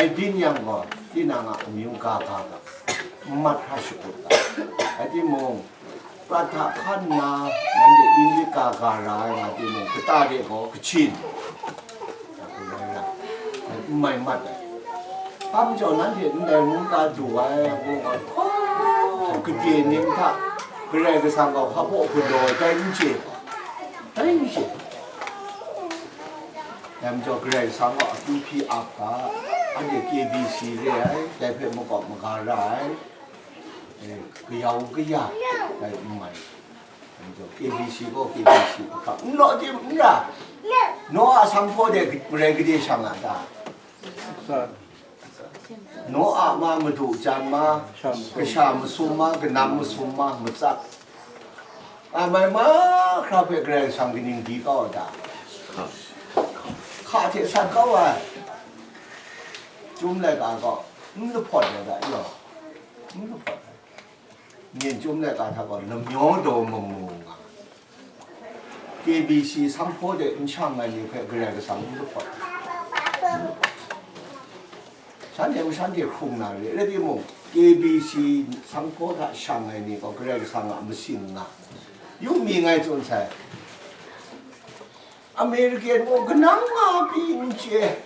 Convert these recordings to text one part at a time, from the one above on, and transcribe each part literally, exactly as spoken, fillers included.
Ai byin yang gaw, tinang a amyu ga ga ga, n mat hkra shakut ga. Rai timung, prat hta hkan nna, nanhte English ga ga ra ai nga timung, kata de gaw Kachin, n mai mat ai. Hpa majaw nanhte ndai mungga du ai, mungga hkaw gade ning hta Karai Kasang gaw hpa baw galaw ai, dai n chye, dai n chye. Dai majaw Karai Kasang gaw akyu hpyi ap ga, anhte K B C re ai, dai hpe makawp maga ra ai, eh, kayau kaya, dai n mai. Dai majaw K B C gaw K B C ahkang n law tim n ra. Noa sanghpaw de marai gade shang a ta? Noa ma, madu jan ma, kasha masum ma, kanam masum ma, matsat. Amai mahkra hpe Karai Kasang kaning di kau a ta? Hka hte sat kau ai. Chyum laika gaw n lahpawt ai ga, yaw, n lahpawt ai. Myen chyum laika hta gaw lamyaw daw mamu nga. K B C sanghpaw de n shang ai ni hpe Karai Kasang n lahpawt. Shanhte mung shanhte hkrung na re, rai timung, K B C sanghpaw hta shang ai ni gaw Karai Kasang a masin nga. Yu mi ngai tsun sai. American gaw kanang nga pyi n chye.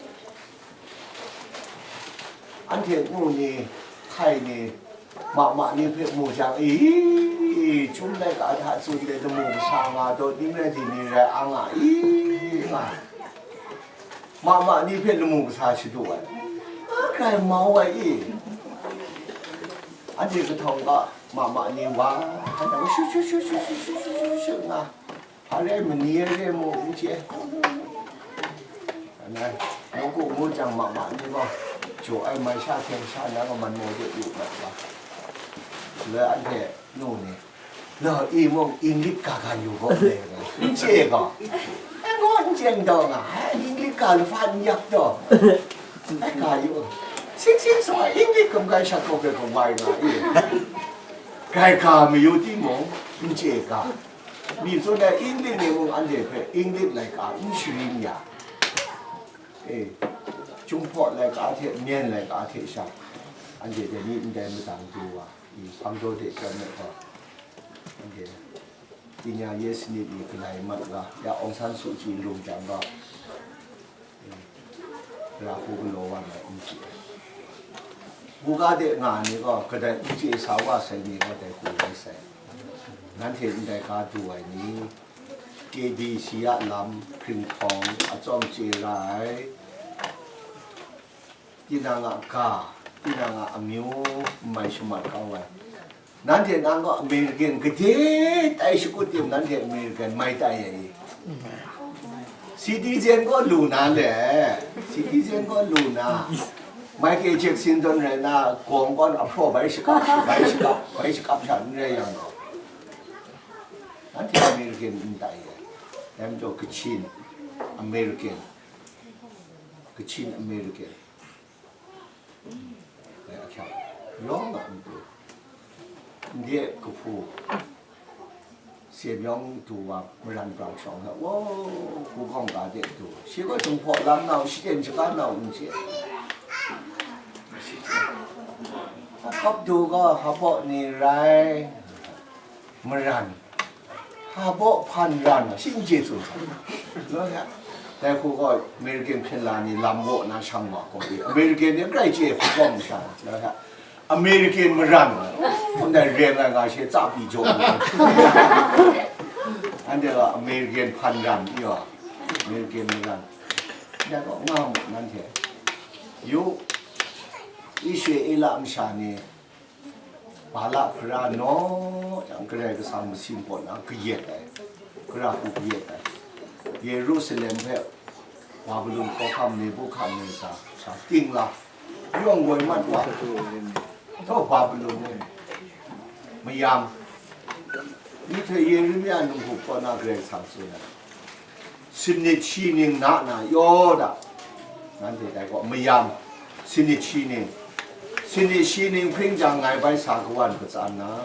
Anhte ngu ni, hkai ni, ma ma ni hpe mu jang, i, chyum laika hta tsun de lamu kasa nga dawt ning rai, di ni rai, a nga, i, nga. Ma ma ni hpe lamu kasa shadu ai. A grai mau ai i. Anhte kahtawng ga ma ma ni wa, hkrai shu shu shu shu shu shu shu shu shu nga. Hpa rai mani re mu n chye. Anhte nawku ngu jang ma ma ni gaw, jaw ai mai sha hkyeng sha na gaw man maw de yu mat ga. Loi anhte nu ni, Law, i mung English ga ga yu gaw le, n chye gaw. Ai, ngu n chye n taw nga, ai, English ga lahpa n yak taw. Ai, ga yu. Sing sing sung ai, English gum gai shak gaw bai gaw bai nga i. Gai ga mayu timung, n chye ga. Mi tsun ai English ni mung anhte hpe English laika n sharin ya. E, Jinghpaw laika hte, Myen laika hte sha, anhte dai ni ndai madang du wa, i, hpang daw de chyawm let gaw, anhte, ပညာရေးစနစ် ni galai mat ga, ya Aung San Suu Kyi lung jang gaw, e, gara hku galaw wa na n chye. Buga de nga ai ni gaw, kadai n chye sa wa sai ni gaw, dai hku rai sai. Nanhte ndai ga du ai ni, K B C a lam hpring hpawng a tsawm chye ra ai, tinang a ga, tinang a amyu n mai shamat kau ai. Nanhte nang gaw American gade tai shakut tim, nanhte American mai tai ai. Citizen gaw lu na le, citizen gaw lu na. Michael Jackson tawn rai na, gawng gawn a hpraw bai shakap, bai shakap, bai shakap sha n rai yang gaw. Anhte American n tai ai. Dai majaw Kachin American, Kachin American, dai ahkyang yawng a n du. Ndai kahpu, Siem yawng du wa, maran brang shawng hta, wow, hku gawng ga de du. Shi gaw Jinghpaw lam nau, shachyen shaga nau n chye. Hkap du gaw, hpa baw ni rai, maran. Hpa baw hpan ran, shi n chye tsun sa. Dai hku gaw, American hpyen la ni lam waw na shang wa gaw, American ni grai chye hku gawng sha. American maran, ndai reng ai nga she tsa pyi jaw mu. Anhte gaw American hpan ram, i wa, American maran. Ndai gaw nga mu nanhte. Yu, Israela masha ni, Balak hpara naw jang, Karai Kasang masin kaw na kayet ai, gara hku kayet ai. Yerusalem hpe Babilon hkawhkam Nebukadnezar sha ting la, yawng woi mat wa, taw Babilon e mayam, myihtoi Yeremia ninghup kaw na Karai Kasang tsun ai, sanit shi ning na na yaw da, nanhte dai gaw mayam, sanit shi ning, sanit shi ning hpring jang ngai bai sa kawan patsan na.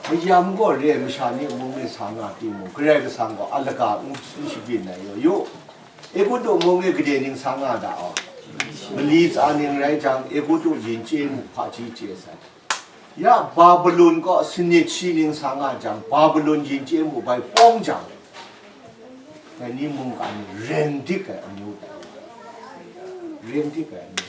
Mayam gaw re ai masha ni mung e sa nga timung, Karai Kasang gaw a lagaw n, n shabyin ai yaw yu. Egutu mung e gade ning sa nga da aw? Mali tsa ning rai jang, Egutu yin chye mu, hpaji chye sai. Ya Babilon kaw sanit shi ning sa nga jang, Babilon yin chye mu bai pawng jang, dai ni mungkan ni ren dik ai amyu tai. Ren dik ai amyu.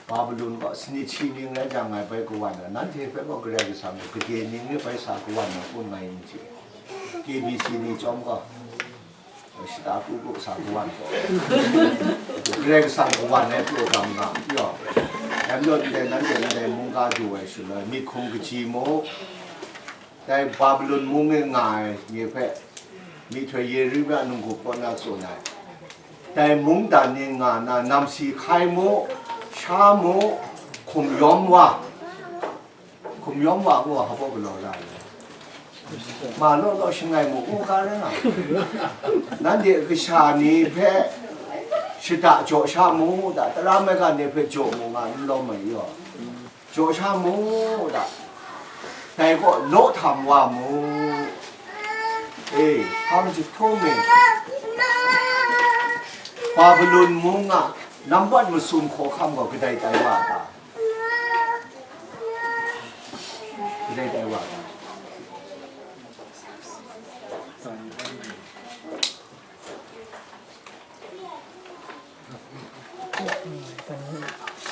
Babilon kaw sanit shi ning rai jang ngai bai kawan ai, nanhte hpe gaw Karai Kasang gaw gade ning re bai sa kawan ai kun ngai n chye. K B C ni chyawm gaw, shata kru kru sa kawan gaw, Karai Kasang kawan ai pru gam nga, yaw. Yan yaw ndai, nanhte ndai mungga du ai shaloi, myit hkum kaji mu, dai Babilon mung e nga ai ni hpe, myihtoi Yeremia ninggup kaw na tsun ai, dai mungdan ni nga na, namsi hkai mu, sha mu, hkum yawm wa, hkum yawm wa ngu hpa galaw la ai. Ma law law shangai mu, u ga rai nga. Nanhte kasha ni hpe shada jaw sha mu da, tara maigan ni hpe jaw mu nga, n lawm ai yaw. Jaw sha mu da, dai kaw law htam wa mu. E, hpang jahtum e, Babilon mung a nambat masum hkawhkam gaw kadai tai wa ta? Kadai tai wa ta?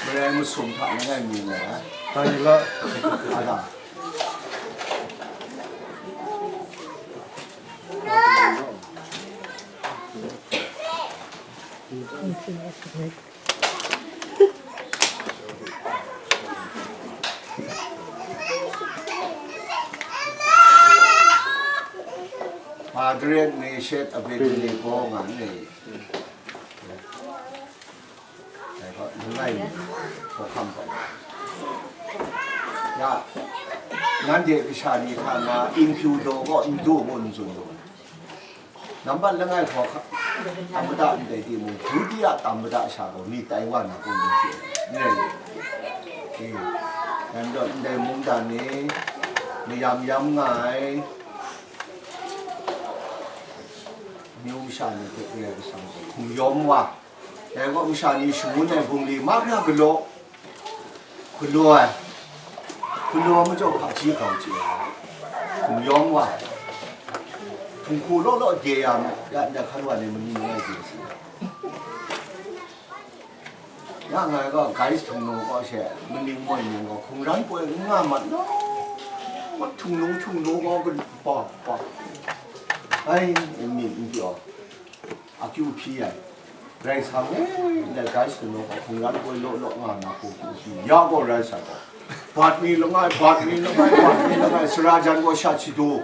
Marai masum hta langai mi nga ai. Tawn yu law. Ada. Shadrach, Meshach, Abednego nga ni. Dai gaw, langai mi hkawhkam gaw, ya, nanhte kasha ni hta na, Enkidu gaw n du ngu n tsun lu ai. Nambat langai hkawhkam, tam mada ndai timung, Judia tam mada sha gaw, mi tai wa na kun n chye ai, n rai lu. E, dai majaw, ndai mungdan ni mayam yam nga ai, amyu masha ni hpe Karai Kasang gaw hkum yawm wa. Dai gaw masha ni shangun ai bungli mahkra galaw, galaw ai, galaw majaw hpaji grau chye ai, hkum yawm wa, hpunghku law law de ya mu, ya nda hkan wa ni mani langai de si. Ya ngai gaw guys htung nu gaw she, maning moi ning gaw hkungran poi n nga mat law, htung nu htung nu gaw pa, pa, ai, myit n pyaw. Akyu hpyi ai. Rai sa, e, ndai guys htung nu gaw hkungran poi law law nga na hku akyu hpyi. Ya gaw rai sa gaw, bat mi langai, bat mi langai, bat mi langai, sara jan gaw shat shadu.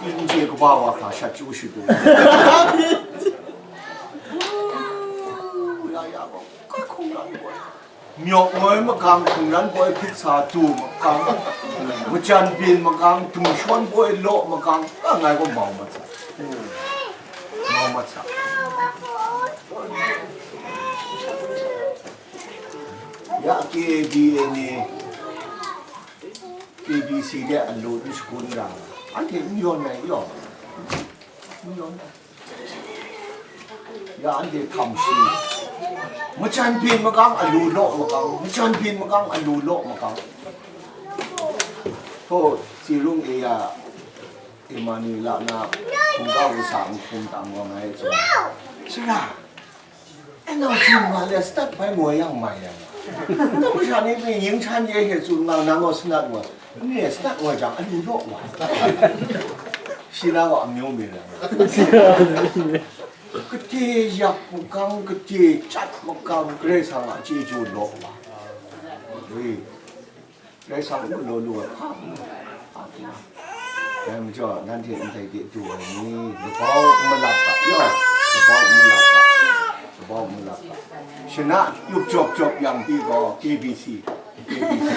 N chye kaba wa hkra shat chyu shadu. Ya, ya gaw, ka hkungran poi. Myawk ngoi magang hkungran poi hpit sa du magang, majan byin magang, dum shawn poi law magang, ka ngai gaw mau mat sa. Mau mat sa. Ya K B A ni, K B C de alu n shakun ra, anhte n yawn ai yaw. N yawn ai. Ya anhte htam shi. Majan byin magang alu law magang, majan byin magang alu law magang. Htaw, Sirung e ya, Emmanuel na hkungga wusa nhkum tam wa ngai chyaw, sara, e nau tsun nga le, start bai moi yang mai yang. Nang masha ni hpe ning htan ye hte tsun nga, nang gaw sanat wa, ni sanat wa jang, alu law wa. Shi na gaw amyu mi rai. Kade yak makang, kade chyat makang, Karai Kasang a chyeju law wa. Wi. Karai Kasang n galaw lu ai hpa n, hpa n. Dai majaw, nanhte ndai de du ai ni, labau n malap ga, yaw, labau n malap ga, labau n malap ga. Shana yup jawp jawp yang pyi gaw, K B C, K B C,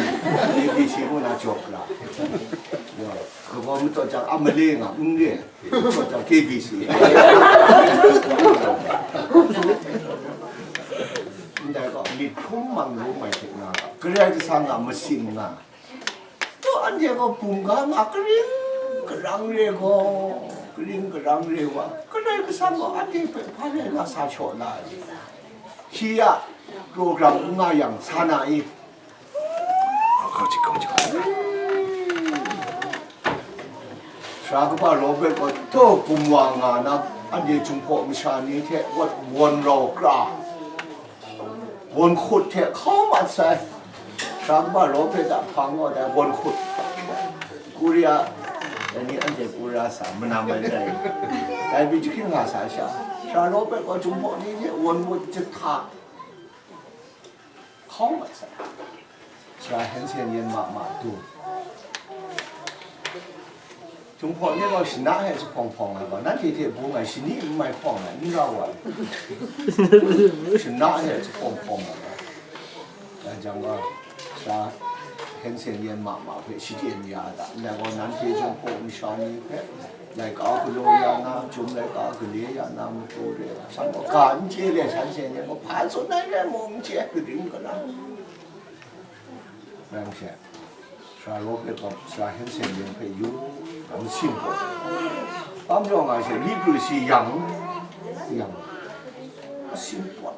K B C ngu na jawp ra. Yaw, labau matawt jang, a male nga, n re. K B C. Ndai gaw myit hkrum mang lu mai hte nga, Karai Kasang a masin nga. Taw, anhte gaw bum ga nga karing Karang re gaw, karing karang re wa, Karai Kasang gaw anhte hpe hpa rai na sa shaw la ai. Shi a program n nga yang sa na i? Sara kaba Robert gaw taw hkum wa nga na, anhte Jinghpaw masha ni hte wat wan rau kra, wan hkut hte hkau mat sai. Sara kaba Robert a hpang gaw dai wan hkut, Korea, dai ni anhte Korea sa, manam ai rai, dai bi jahkring nga sa sha, Sara Robert gaw Jinghpaw ni hte wan hkut jahta hkau mat sai. Sara Hansen yan ma ma du. Jinghpaw ni gaw shana hte jahpawng hpawng ai gaw, nanhte hte bung ai shani n mai hpawng ai, n rau ai. Shana hte jahpawng hpawng ai gaw. Dai jang gaw, Sara Hansen yan ma ma hpe shaden ya da. Ndai gaw, nanhte Jinghpaw masha ni hpe laika galaw ya na, chyum laika gale ya na, matu re ai. Shan gaw ga n chye le, shan hte ni gaw hpa tsun ai rai mung n chye, karing kalang rai mung she, Sara Robert gaw Sara Hansen yan hpe yu, masin pawt. Kam jaw nga she, Libru si yang, yang, masin pawt.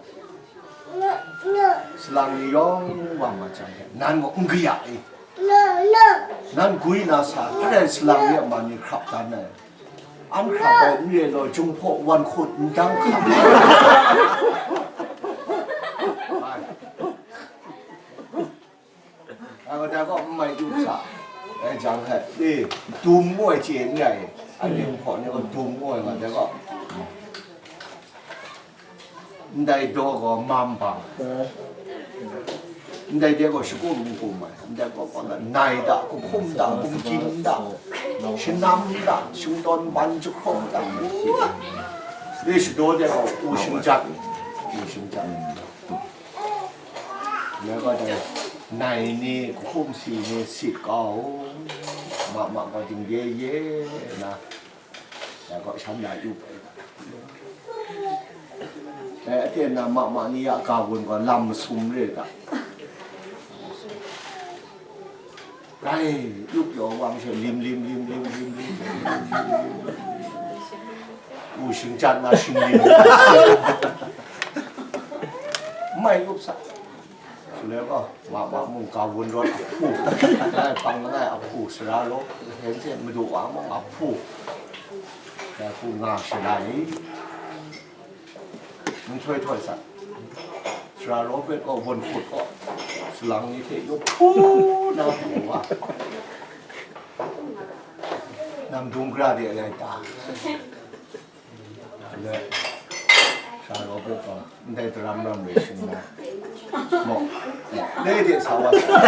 Salang ni yawng wa ma jang hte, nan gaw n kaya i? Nan gwi na sa, hpa rai salang ni a man ni hkrap dan ai. An hkrap ai n re law, Jinghpaw wan hkut n dang hkap. Ai, wa dai gaw n mai yu sa. Ai, jang hkai, e, dum ngoi chye n rai. Ai, Jinghpaw ni gaw dum ngoi nga dai gaw. Ndai daw gaw mam bang, ndai de gaw shakum n kum ai, ndai gaw gaw nai da, kahkum da, kumhkying da, shanam da, shingtawn ban jahkrawng da, u, le shadaw de gaw u shingjan, u shingjan. Ngai gaw dai nai ni, kahkum si ni sit kau, ma ma gaw dingde ye na, dai gaw shan na yup ai. Dai aten na ma ma ni a ga gun gaw lam masum re ga. Rai, yup yaw wang she lim lim lim lim lim lim. U shingjan na shinglim. Mai yup sa. Shaloi gaw, ma ma mung ga wun rawt a hpu, dai hpang langai a hpu, sara law, hen hte madu wa mung a hpu, dai hku nga shalai, nhtoi htoi sa, sara law hpe gaw wun hput gaw, salang ni hte yup hpu na hpu wa, namdung gara de lai ta. Shaloi, sara law hpe gaw, ndai daram ram rai shing na. Maw, maw, dai de sa wa sa.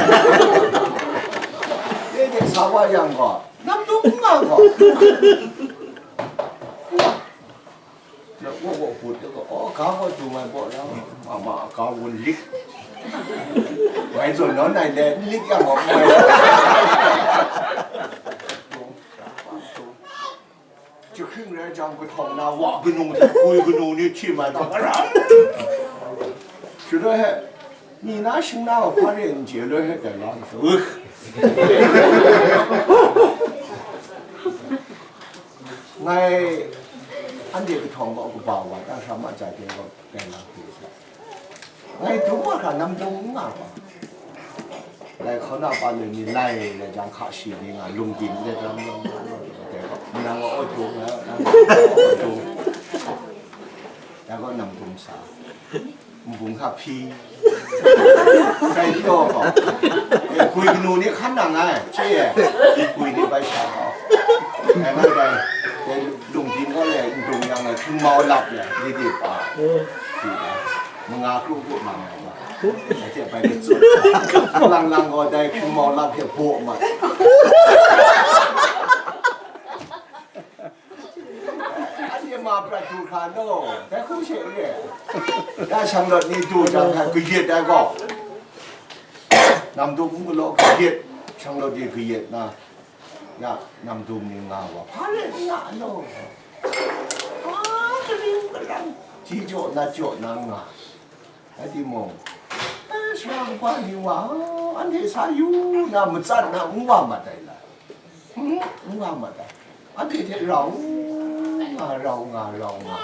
Dai de sa wa yang gaw, namdung nga gaw. Na, wa, wa, put de gaw, oh, ga gaw dung ai baw la, ma, ma, ga wun lik. Ngai zawn nawn ai le, lik yang gaw, ngai. Jahkring rai jang, kahtawng na wa kanu hte gwi kanu ni htim ai ta, aram. Shaloi he, ni na shing na wa hpa re n chye, loi he tai la, uh. Ngai, anhte kahtawng gaw kaba wa, ta hkra ma jai hte gaw tai la hte sa. Ngai dum wa hkra namdung n nga gaw. Lai hkauna pa loi ni lai lai jang hka shi ni nga lung byin de dam dam dam dam de gaw, nang gaw aw dung, nang gaw aw dung. Dai gaw namdung sa. Nbung hka hpyi. Dai pyaw gaw. E, gwi kanu ni hkan nang ai, chye e. Gwi ni bai sha gaw. Dai ngai dai, dai lung byin gaw le, ndung yang e, hpring mau lap le, ni di pa. Di na. Manga kru kru mang ai. Anhte bai katsun. Lang lang gaw dai hpring mau lap hte baw mat. Anhte ma prat du hkra no, dai hku she re. Ya shanglawt ni du jang hkra kayit ai gaw. Namdum n galaw kayit, shanglawt ni kayit na. Ya, namdum ni nga wa, hpa rai n nga law. Ah, karing karang, ji jaw nat jaw na nga. Rai timung, eh, sara kaba ni wa, anhte sa yu na, matsat na, n wa mat ai la. n nga mat ai. Anhte hte rau nga, rau nga, rau nga,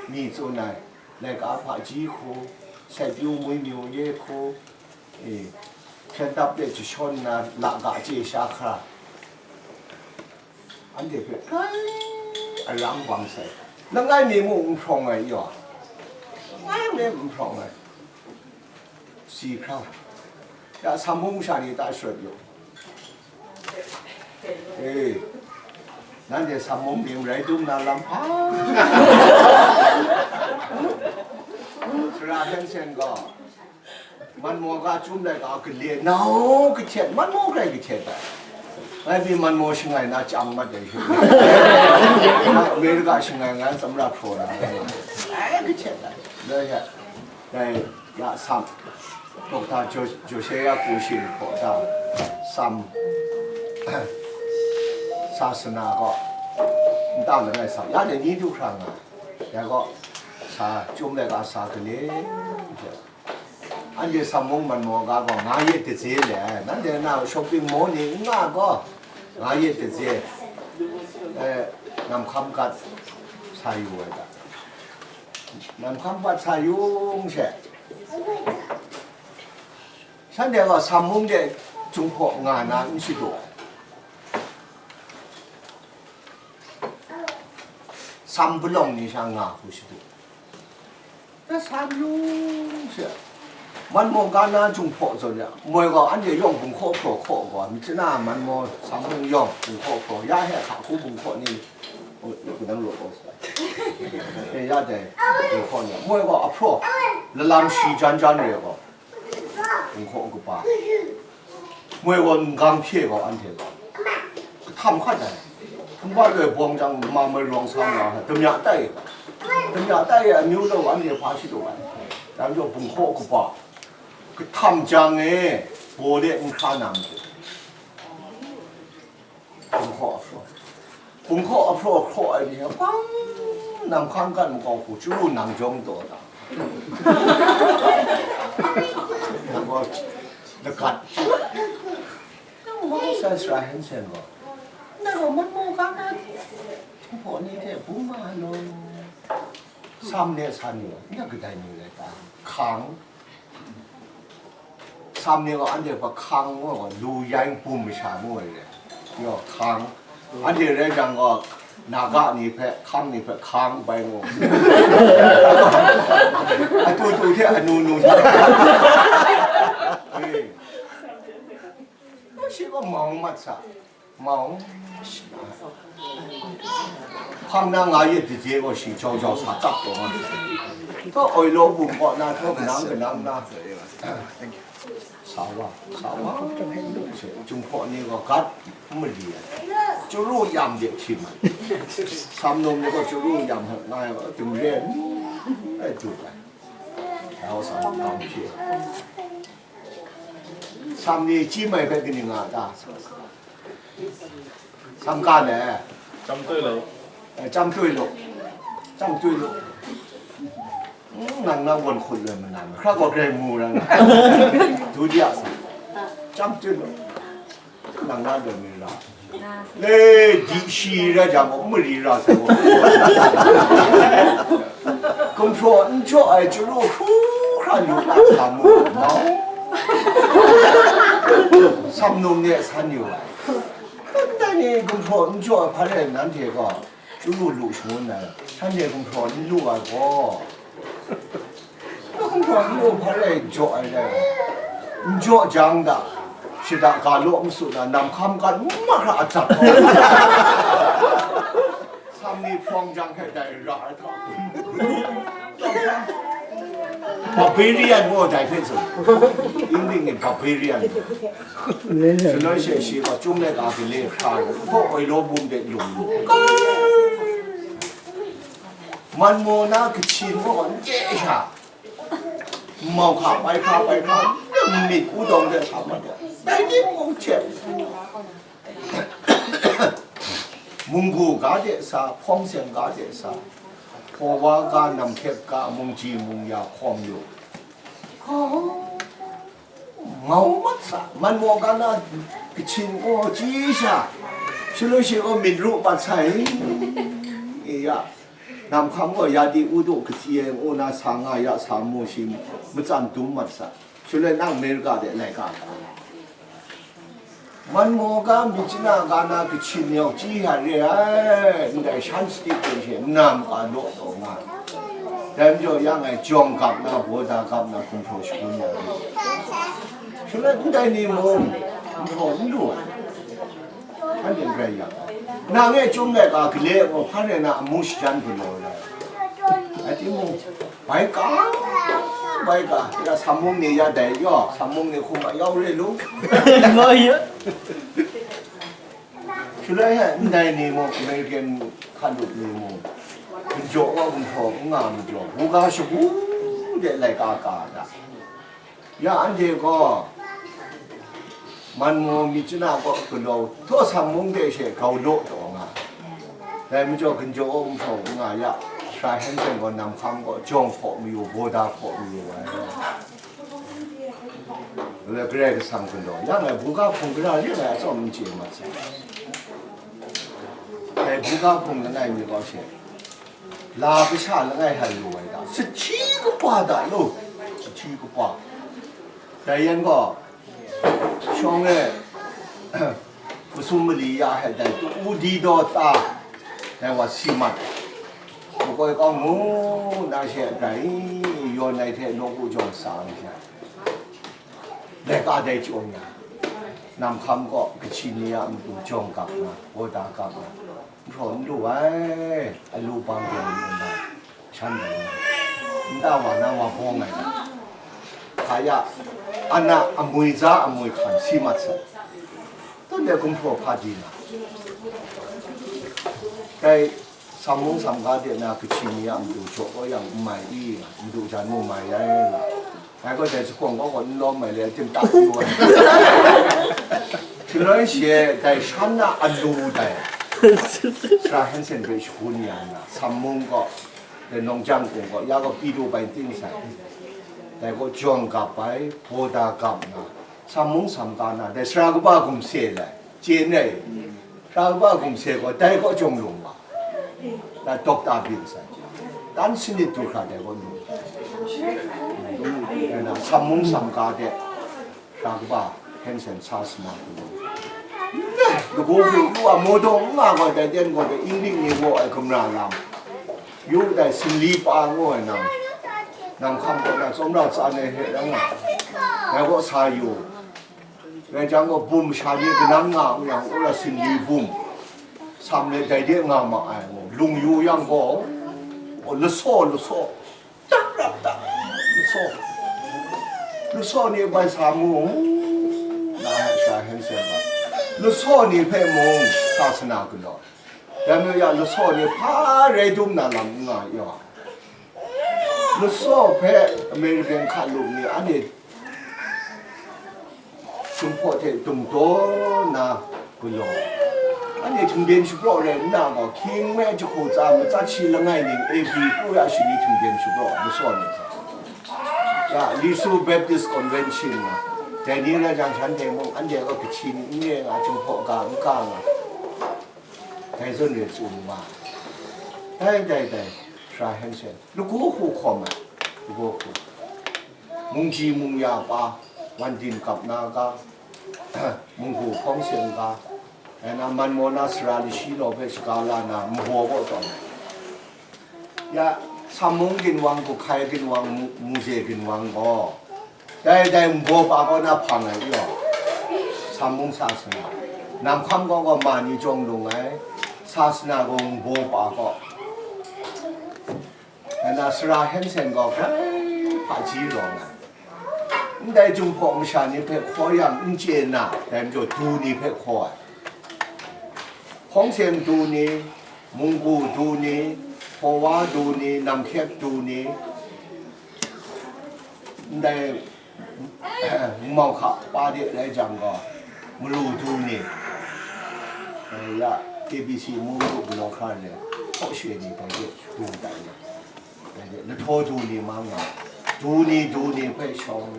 mi tsun ai, laika hpaji hku, Saitu Mui Myu ye hku, e, hpyen dap de jashawn nna, laga chye sha hkra, anhte hpe grai arang bang sai. Langai mi mung n hprawng ai, yaw, langai mi n hprawng ai. Si hkra, ya, Sam mung masha ni ta shawt yu. E, nanhte Sam mung mying rai dum na lam hpa. Sara Hensen gaw, Manmaw ga Chyum laika gale, nau kahtet, Manmaw grai kahtet ai. Ngai pyi Manmaw shangai na chyang mat ai hte, Amerika shangai ngai tsamra hpraw na ai, kahtet ai. Dai, ya, Sam, Dokta Jo-, Josiah Kushin hpaw da, Sam, Sasana gaw, nta langai Sam, ya de ni du hkra nga, ya gaw, sa, Chyum laika sa gale, hte. Anhte Sam mung Manmaw ga gaw nga yet dade le ai, nanhte na shopping mall ni n nga gaw, nga yet dade, eh, Nam Hkam Gat sa yu ai ga, Nam Hkam Gat sa yung she, shanhte gaw Sam mung de Jinghpaw nga na n shadu ai. Sam palawng ni sha nga hku shadu. Na Sam yung she, Manmaw ga na Jinghpaw zawn ya, moi gaw anhte yawng bunghkaw hpraw hkaw gaw, myit chana Manmaw Sam mung yawng bunghkaw hpraw, ya he hka hku bunghkaw ni, oh, ni ku nang rawt gaw sa. E, ya dai bunghkaw ni, moi gaw ahpraw, lalam shi jan jan re gaw, Bunghkaw kaba. Moi gaw n gang hpye gaw anhte gaw. Kahtam hkat ai. Nba loi bawng jang, ma mai rawng sa nga, damya tai. Damya tai ai amyu law anhte hpa shadu ai. Dai majaw bunghkaw kaba. Kahtam jang e, baw de n hkra na matu. Bunghkaw ahpraw. Bunghkaw ahpraw hkraw ai ni hpang, Nam Hkam Gat makau hku chyaru nang jawng taw ta. Nang gaw lagat. Nang gaw sai sara hen sen gaw. Nang gaw Manmaw ga na hpaw ni hte bung ma law. Sam ne san ni, nang kadai ni rai ta? Hkang. Sam ni gaw anhte hpe hkang ngu gaw, lu yaing bum masha ngu ai re. Yaw, hkang. Anhte rai jang gaw, Naga ni hpe, hkang ni hpe hkang bai ngu. Atu tu hte anu nu hte. Eh. Shi gaw mau mat sa. Mau. Hpang na nga yet dade gaw shi jau jau sa tsap taw nga. Htaw oi law bum kaw na, htaw kanang kanang na. Sa wa, sa wa. Jinghpaw ni gaw gat n mali ai. Chyaru yam de htim ai. Sam num ni gaw chyaru yam hkra nga ai, dum re n rai du ai. Sa wa, sa wa, hpang hpye. Sam ni chyi mai hpe kaning nga a ta? Sam ka ne? Cham tui lu. Eh, cham tui lu. Cham tui lu. Mm, nang na wan hkut loi manan, hkra gaw grai mu ra nga. Dudiya sa. Cham tui lu. Nang na loi mi ra. Le, di shi ra jang gaw, mari ra sai gaw. Gumhpraw n jaw ai chyaru hkru hkra yu na sa mu, mau. Sam num ni san yu ai. Ndai ni gumhpraw n jaw ai hpa rai nanhte gaw, chyaru lu shangun ai, shanhte gumhpraw n lu ai gaw. Gumhpraw n lu hpa rai jaw ai rai. N jaw jang da, shada ga law n su na, nam hkam gat mahkra a tsap. Sam ni hprawng jang hte dai ra ai hta. Barbarian gaw dai hpe tsun. Yingling ni barbarian. Shaloi she shi gaw Chyum laika gale hkra ai, hpaw oi law bum de lung lu. Manmaw na Kachin gaw n chye sha. Mau hka bai hkra bai hkra, myit kudawng de sa mat de. Dai ni mung hte. Munggu ga de sa, hpawng seng ga de sa, hpawa ga, namhkyep ga, mungji mungya hkawm yu. Mau mat sa, Manmaw ga na Kachin gaw chyi sha, Shaloi shi gaw myit ru mat sai, e ya, nam hkam gaw ya di u du katsi ai ngu na sa nga ya sa mu shi, matsan dum mat sa. Shaloi nang America de laika ka. Man maw ga, myit chana ga na Kachin yawng chyi hta re ai, ndai shan stik hpe she nam ka law taw nga ai. Dai majaw yang e jawng gap na, bawda gap na, gumhpraw shagun ya ai. Shaloi ndai ni mung, gumhpraw n lu ai. Shanhte n rai yang, nang e chyum laika gale gaw, hpa rai na amu shajan galaw ai. Rai timung, bai ka, bai ka, ya sa mung ni ya dai yaw, sa mung ni hkum a yau re lu. Bai ya. Shaloi he, ndai ni mung, American hkalup ni mung, n jaw wa gumhpraw n nga majaw, buga shagu de laika ka da. Ya anhte gaw, man maw myit chana kaw galaw, htaw sa mung de she grau law taw nga. Dai majaw, ginjaw awng hprawng nga ya, Sara Hensen gaw nam hkam gaw jawng hkaw mayu, bawda hkaw mayu ai. Gare Kasang galaw, yang ai buga hpung gara ring ai atsawm n chye mat sai. Dai buga hpung langai mi gaw she, la kasha langai hai lu ai da, sahti kapa da lo, sahti kapa. Dai yan gaw, shawng e, masum mali ya hai dai, tu u di daw ta, dai wa si mat. Makoi kau mu, na she dai, yawn ai hte nawku jawng sa ai sha. Laika dai chyawm ya, nam hkam kaw, Kachin ni a matu jawng gap na, bawda gap na, n hpraw n lu ai, alu bang de n na, shan dai na, nta wa na wa bawng ai, hka ya, ana amwi za amwi hkan si mat sai, tun de gumhpraw hpa di na, dai, Samung samga de na Kachin ni a matu jaw kau yang n mai i, matu jan mu mai ai nga. Ngai gaw dai jahkawng gaw gaw n lawm mai le, tim tak yu ai. Shaloi shi e dai shan na alu dai, Sara Hensen hpe shagun ya nna, Samung gaw, dai nawng jang kung gaw, ya gaw pyi du bai ting sai. Dai gaw jawng gap ai, bawda gap na, Samung samga na, dai sara kaba gumse lai, chye n rai. Sara kaba gumse gaw, dai gaw jawng lung wa. Na dokta byin sai. Tan sanit du hkra dai gaw lung. Dai na, Samung samga de, sara kaba Hensen sa sina du. Lagaw hku lu a, maw daw n nga gaw, dai ten gaw, dai Inglik ni gaw ai gamra lam. Yu dai sinli pa ngu ai nang. Nang hkam gaw na, tsawmra tsan ai hte rai nga. Dai gaw sa yu. Rai jang gaw, bum sha ni kanang nga u yang, wora sinli bum, sam let dai de nga ma ai, lung yu yang gaw, lasaw, lasaw, tak rap tak, lasaw, lasaw ni bai sa mu, na sha hen sem ba, lasaw ni hpe mung sa sana galaw, dai mayu ya, lasaw ni hpa rai dum na lam n nga yaw, lasaw hpe American hkalup ni anhte Sumhpaw hte dum taw nna galaw, anhte htingden shapraw rai nna gaw, hkying me jahku tsa matsat shi langai ning, A B kru ya shani htingden shapraw masaw ni hte, ya, Lisu Baptist Convention nga, dai ni rai jang, shanhte mung anhte gaw Kachin n re nga, Jinghpaw ga n ga nga, dai zawn re tsun nga, dai, dai, dai, Sara Hensen, lagaw hku hkawm ai, lagaw hku. Mungji mungya pa, wan din kap na ga, munggu hpawng seng ga, rai na, man maw na sara lashi law hpe shaga la na, nbaw kaw tawn ai. Ya, Sammung ginwang, Guhkai ginwang, Mu-, Muze ginwang gaw, dai dai nbaw pa kaw na hpang ai, yaw, Sammung sa sara, Nam Hkam kaw gaw ma ni jawng lung ai, sa sara gaw nbaw pa kaw. Nna Sara Hensen gaw grai hpaji rawng ai. Ndai Jinghpaw masha ni hpe hkaw yang n chye nna, dai majaw du ni hpe hkaw ai. Hpawng seng du ni, munggu du ni, hpawa du ni, namhkyep du ni, ndai Mungmau hka pa de rai jang gaw, maru du ni, ya, K B C mu du galaw hkra ni, hkaw she ni dai de du tai ni, dai de lahtaw du ni ma nga, du ni du ni hpe shawng,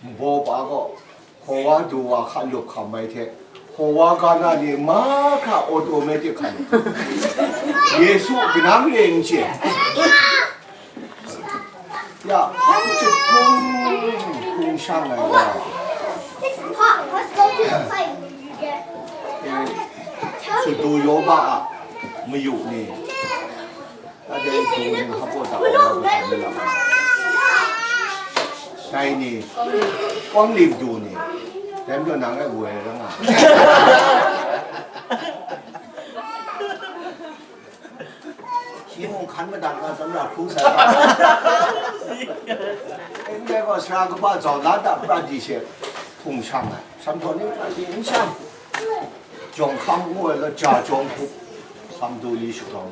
nbaw pa gaw, hpawa du wa hka lup hkam ai hte, Hpawa ga na ni mahkra automatic hkan. Yesu kanang re n chye. Ya, hpang chyahpung hpung shang ai wa. Eh, Sadu Yoba a mayu ni. Dai ni, kawng lim du ni, dai majaw nang e woi ra nga. Shi mung hkan madat nga tsawra hkru sai. Ndai gaw sara kaba zau la da pra di she hpung shang ai. Sam htaw ni pra di n shang. Jawng hkam ngu ai la ja jawng hkup. Sam du li shu rau.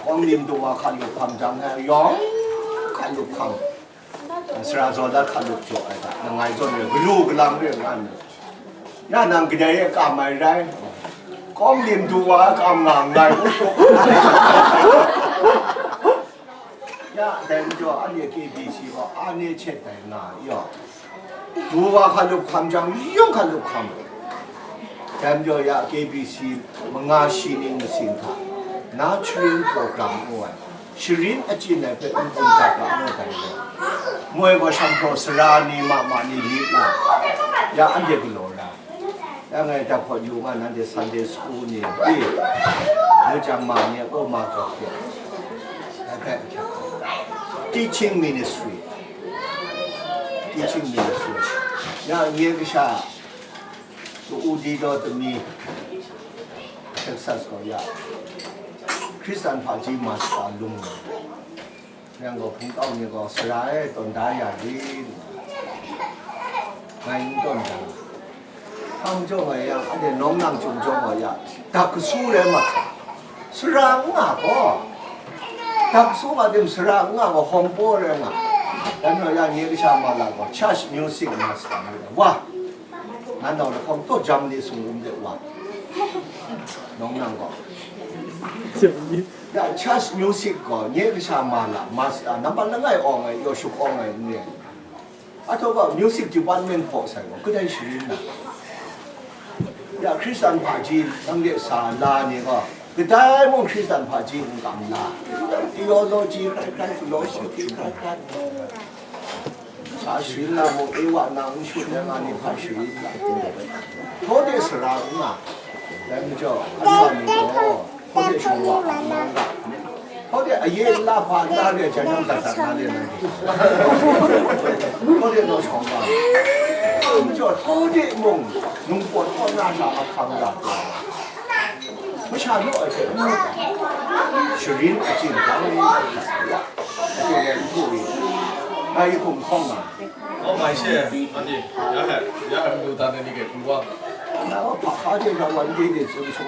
Kawng lim du wa hkan lup hkam jang he, yawng hkan lup hkam. Sara zaw dat hkan lup jaw ai hta, langai zawn re, galu galang re nga nna. Ya nang kadai e kam ai rai, kawng lim du wa kam nga nngai, u hkrup. Ya, dai majaw, anhte K B C gaw, a ne chet dai nga, yaw. Du wa hkan lup hkam jang, yawng hkan lup hkam. Dai majaw ya K B C manga shi ning masing hta, nurturing program ngu ai, sharin achyin ai hpe n-gun dat ga ngu dai gaw, moi gaw shanghpaw sara ni ma ma ni li nna, ya anhte galaw ra. Ya ngai dap hpawt yu nga, nanhte Sunday school ni, i, lu jang ma ni, o ma gaw hte, teaching ministry. Teaching ministry. Ya nye kasha, u di daw tami, Texas gaw ya, Hkristan hpaji masta lung nga. Yang gaw hpung kau ni gaw, sara e, tawn da ya rit, ngai n tawn da. Hpang jaw ngai yang, anhte nawng nang chyum jaw nga ya, dak kasu rai mat sa. Sara n nga gaw, dak kasu nga tim sara n nga gaw, hawng paw rai nga. Dan gaw ya, nye kasha ma la gaw, church music master ngu ai wa, nan nau lahkawng taw jam ni sung um de wa, nawng nang gaw. Ya, church music gaw, nye kasha ma la, master, nampat langai awng ai, yaw shuk awng ai, n re. Ahtaw gaw, music department hpaw sai gaw, kadai sharin na? Ya, Hkristan hpaji, nang de sa la ni gaw, kadai mung Hkristan hpaji n kam la. Theology hkrai hkrai, philosophy hkrai hkrai. Sa sharin la mung, e wa nang n shut ai nga ni hpa sharin la. Hkaw de sara n nga. Dai majaw, anhte ni gaw, hkaw de shawng wa a nang ra. Hkaw de aye n la hpa n la re ai jang, dat dat na re nang. Hkaw de naw shawng wa. Dai majaw, hkaw de mung, nungpawt kaw na hta ahkang ra. Masha naw ai hte n mu, sharin achyin dang ni hta sa ya, achyin rai n hku ri, ngai hkum hkawng nga. 哦，买鞋，阿弟，也还也还没有打的，你给不忘。那我怕怕这个问题的，就是说。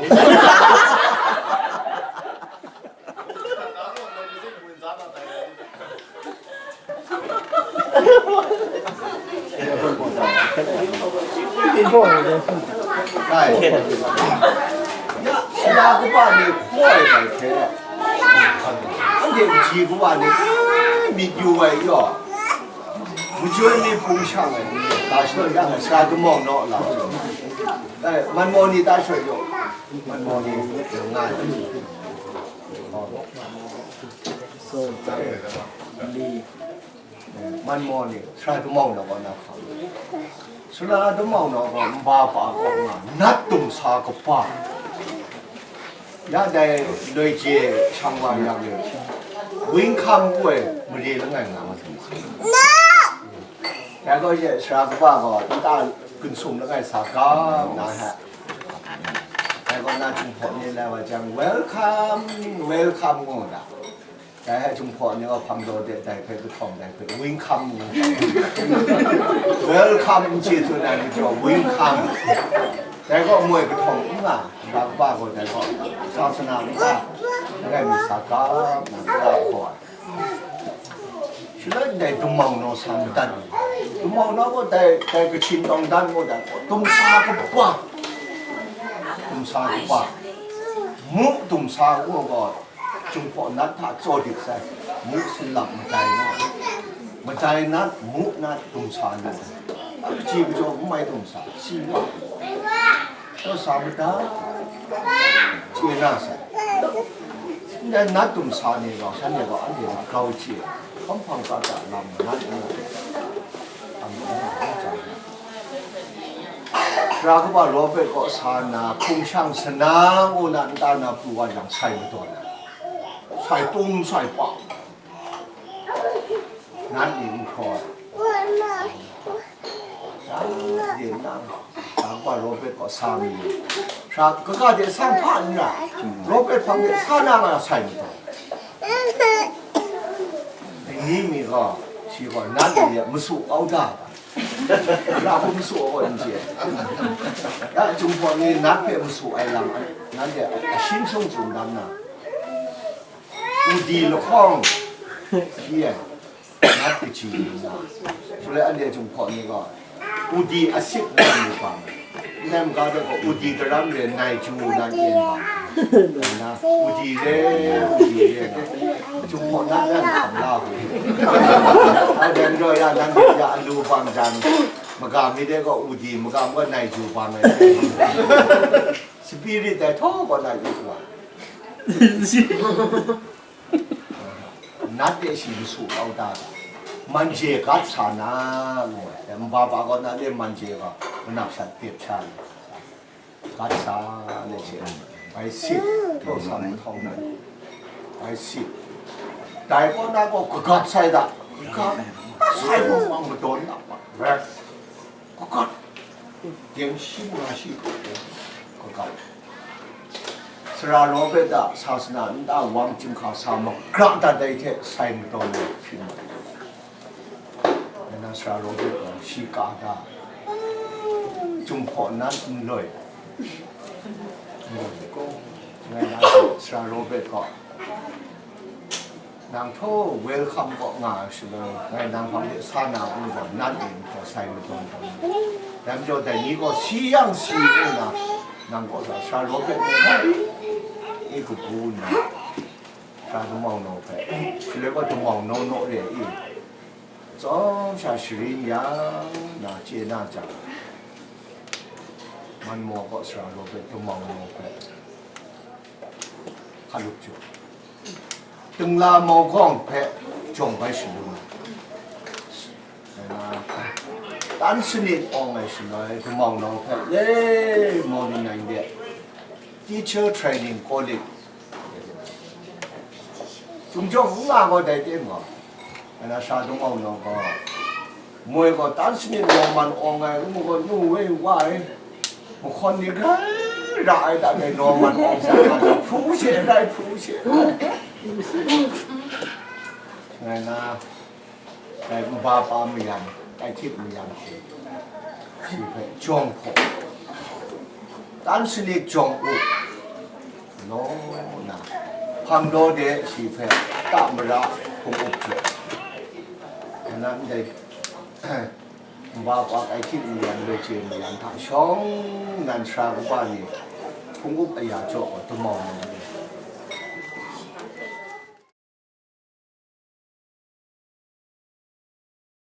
Rai. Ya, sara kaba ni hkaw ai bai hte, anhte kaji kawa ni, ai, myit yu ai yaw, majoi mi hpung shang ai ni, ga shadawn yang ai, sara damau naw lau. Ai, man maw ni ta shoi yaw, man maw ni nga ai. So, li. Man maw ni, sara damau na gaw na hkam. Sara damau na gaw nba pa gaw nga, nat dum sa kaba. Ya dai loi je shang wa yang e, wingkham ngu ai mare langai nga ma. Dai gaw she sara kaba gaw nta gun sum langai sa ga na he. Dai gaw na Jinghpaw ni lai wa jang, "Welcome, welcome," ngu na. Dai hpe Jinghpaw ni gaw hpang daw de, dai hpe kahtawng, dai hpe wingkham ngu. Welcome n chye tsun ai ni jaw, wingkham. Dai gaw moi kahtawng n nga, nta kaba gaw dai gaw, sasana nta, langai mi sa ga, nna kara hkaw ai. Shaloi ndai dumau naw sa madat ni, dumau naw gaw dai, dai kachin tawng dan gaw dai, dumsa kaba, dumsa kaba, mu dumsa gaw gaw, Jinghpaw nat hta tsaw dik sai, mu sinlap madai nat, madai nat, mu nat, dumsa nat, a kaji kajawng n mai dumsa, si nat. Tau sa mada, chye na sai. Ndai nat dum sa ni gaw, shanhte gaw anhte hta grau chye, hkawm hpang tsat tsat lam nat ni, Sara kaba Robert kaw sa nna, hpung shang sanang u na nta na pru wa jang, sai madawn ai. Sai tung, sai pa. Nat ni n hkraw ai. Sara de nang, sara kaba Robert kaw sa mi. Sara kaga de sang hpa n ra. Robert hpang de sa na nga sai madawn. Ni mi gaw, shi gaw nat ni de masu kau da. Ra hkum su ai n chye. Ya, Jinghpaw ni nat hpe masu ai lam, nanhte a shin sung tsun dan na. Udi lahkawng, shi e, nat kaji ni na. Shaloi anhte Jinghpaw ni gaw, udi asit na mi bang. Ndai maga de gaw, udi daram re, nai ju na yen bang. Na, udi re, udi re na. Jinghpaw nat yan hkam la hu. A jan gaw ya, nanhte ya alu bang jan. Maga mi de gaw udi, maga mi gaw nai ju bang ai. Spirit dai htaw gaw nai yu wa. Nat de shi masu kau da. Manje gat sa na, ngu ai. Nba ba gaw nat de manje gaw, manak shat tep sha ni. Gat sa le she, bai sit, htaw sa mahtau nan, bai sit. Dai kaw na gaw kagat sai da, kagat, gat sai gaw mang madawn na, mak rek, kagat, deng shi nga shi kaw, kagat. Sara Robert a sasana nta wang chyinghka sa magra dat ai hte sai madawn ai hpyi mat. Ngai na Sara Robert gaw shi ka da, Jinghpaw nat n loi. Ngai na Sara Robert gaw, nang htaw welcome kaw nga ai shaloi, ngai nang hpang de sa na u gaw, nat e n htaw sai madawn tawn. Dai majaw dai ni gaw si yang si nna, nang kaw sa Sara Robert mung hkrai i kabu nna, Sara Damau Naw hpe, shaloi gaw Damau Naw naw re i, tsawm sha sharin ya na chye na jang, Manmaw kaw Sara Robert Damau Naw hpe hkalup jaw, Tengla Maugawng hpe jawng bai shalun, Tan Sanit awng ai shaloi Damau Naw hpe le Mawni Nang de Teacher Training College Chyum jawng n nga gaw dai teng gaw, ana Sara Damau Naw gaw, moi gaw Tan Sanit Norman awng ai, ngu gaw nu woi wa ai, mahkawn ni grai ra ai, da dai Norman awng sa nga gaw, hpru she rai, hpru she rai. Ngai na, dai nba pa mayan, dai htit mayan hte, shi hpe jawng hpaw, Tan Sanit jawng up, law na, hpang daw de shi hpe ta mara hpung up jaw. Nnan dai nba pa kai htit mayan, loi chye mayan hta shawng nan sara kaba ni hpung up aya jaw gaw Damau Naw